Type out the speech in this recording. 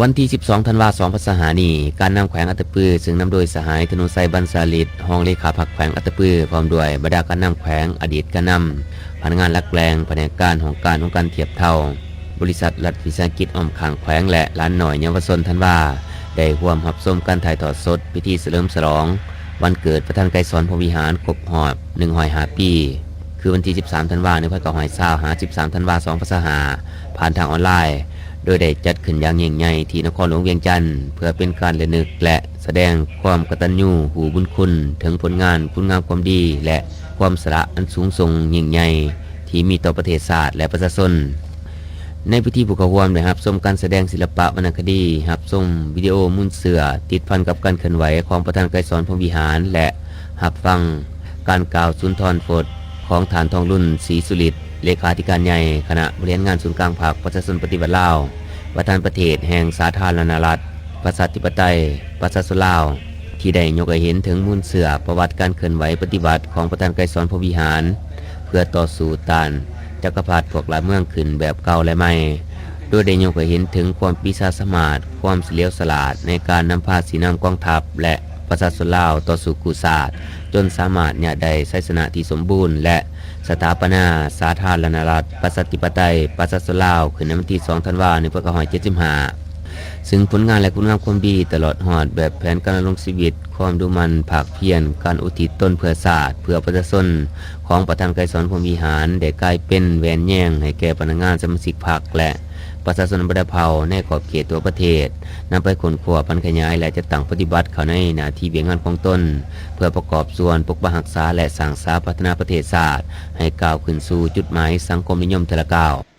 ວັນທີສິບສອງ ທັນວາ ສອງພັນຊາວຫ້ານີ້, ການນຳແຂວງອັດຕະປື ເຊິ່ງນຳໂດຍສະຫາຍ ທະນູໄຊ ບັນສາລິດ ຮອງເລຂາພັກແຂວງອັດຕະປື ພ້ອມດ້ວຍບັນດາການນຳແຂວງ, ອະດີດການນຳ, ພະນັກງານຫຼັກແຫຼ່ງ, ພະແນກການ, ຫ້ອງການ, ອົງການທຽບເທົ່າ, ບໍລິສັດລັດວິສາຫະກິດອ້ອມຂ້າງແຂວງ ແລະ ຫຼານນ້ອຍເຍົາວະຊົນທັນວາ ໄດ້ຮ່ວມຮັບຊົມການຖ່າຍທອດສົດພິທີສະເຫຼີມສະຫຼອງວັນເກີດພະທ່ານໄກສອນ ພົມວິຫານ ຄົບຮອບ ໜຶ່ງຮ້ອຍຫ້າປີ ຄືວັນທີສິບສາມ ທັນວາ ໜຶ່ງພັນເກົ້າຮ້ອຍຊາວ ຫາ ສິບສາມ ທັນວາ ສອງພັນຊາວຫ້າ ຜ່ານທາງອອນລາຍ, ໂດຍໄດ້ຈັດຂຶ້ນຢ່າງຍິ່ງໃຫຍ່ທີ່ນະຄອນຫຼວງວຽງຈັນ ເພື່ອເປັນການລະນຶກ ແລະ ສະແດງຄວາມກະຕັນຍູຮູ້ບຸນຄຸນເຖິງຜົນງານຄຸນງາມຄວາມດີ ແລະ ຄວາມສະຫຼະອັນສູງສົ່ງຍິ່ງໃຫຍ່ທີ່ມີຕໍ່ປະເທດຊາດ ແລະ ປະຊາຊົນ. ໃນພິທີ ຜູ້ເຂົ້າຮ່ວມໄດ້ຮັບຊົມການສະແດງສິລະປະວັນນະຄະດີ, ຮັບຊົມວິດີໂອມູນເຊື້ອ ຕິດພັນກັບການເຄື່ອນໄຫວຂອງພະທ່ານໄກສອນ ພົມວິຫານ ແລະ ຮັບຟັງການກ່າວສຸນທອນພົດຂອງທ່ານ ທອງລຸນ ສີສຸລິດ ເລຂາທິການໃຫຍ່ຄະນະບໍລິຫານງານສູນກາງພັກປະຊາຊົນປະຕິວັດລາວ, ປະທານປະເທດແຫ່ງສາທາລະນະລັດ ປະຊາທິປະໄຕ ປະຊາຊົນລາວ ທີ່ໄດ້ຍົກໃຫ້ເຫັນເຖິງມູນເຊື້ອປະຫວັດການເຄື່ອນໄຫວປະຕິວັດຂອງພະທ່ານໄກສອນ ພົມວິຫານ ເພື່ອຕໍ່ສູ້ຕ້ານຈັກກະພັດພວກຫຼາຍເມືອງຂຶ້ນແບບເກົ່າ ແລະ ໃໝ່, ໂດຍໄດ້ຍົກໃຫ້ເຫັນເຖິງຄວາມປີຊາສາມາດ, ຄວາມສະຫຼຽວສະຫຼາດໃນການນຳພາຊີ້ນຳກອງທັບ ແລະ ປະຊາຊົນລາວຕໍ່ສູ້ກູ້ຊາດ, ຈົນສາມາດຍະໄດ້ໄຊຊະນະທີ່ສົມບູນ ແລະ ສະຖາປະນາສາທາລະນະລັດ ປະຊາທິປະໄຕ ປະຊາຊົນລາວ ຂຶ້ນໃນວັນທີສອງ ທັນວາ ໜຶ່ງພັນເກົ້າຮ້ອຍເຈັດສິບຫ້າ ເຊິ່ງຜົນງານ ແລະ ຄຸນງາມຄວາມດີ ຕະຫຼອດຮອດແບບແຜນການດຳລົງຊີວິດ, ຄວາມດຸໝັ່ນພາກພຽນ, ການອຸທິດຕົນເພື່ອຊາດ, ເພື່ອປະຊາຊົນ ຂອງປະທານໄກສອນ ພົມວິຫານ ໄດ້ກາຍເປັນແຫວນແຍງໃຫ້ແກ່ພະນັກງານ, ສະມາຊິກພັກ ແລະ ປະຊາຊົນນຳບັນດາເຜົ່າໃນຂອບເຂດທົ່ວປະເທດ ນຳໄປຄົ້ນຄວ້າ, ຜັນຂະຫຍາຍ ແລະ ຈັດຕັ້ງປະຕິບັດເຂົ້າໃນໜ້າທີ່ວຽກງານຂອງຕົນ, ເພື່ອປະກອບສ່ວນປົກປັກຮັກສາ ແລະ ສ້າງສາພັດທະນາປະເທດຊາດ ໃຫ້ກ້າວຂຶ້ນສູ່ຈຸດໝາຍສັງຄົມນິຍົມເທື່ອລະກ້າວ.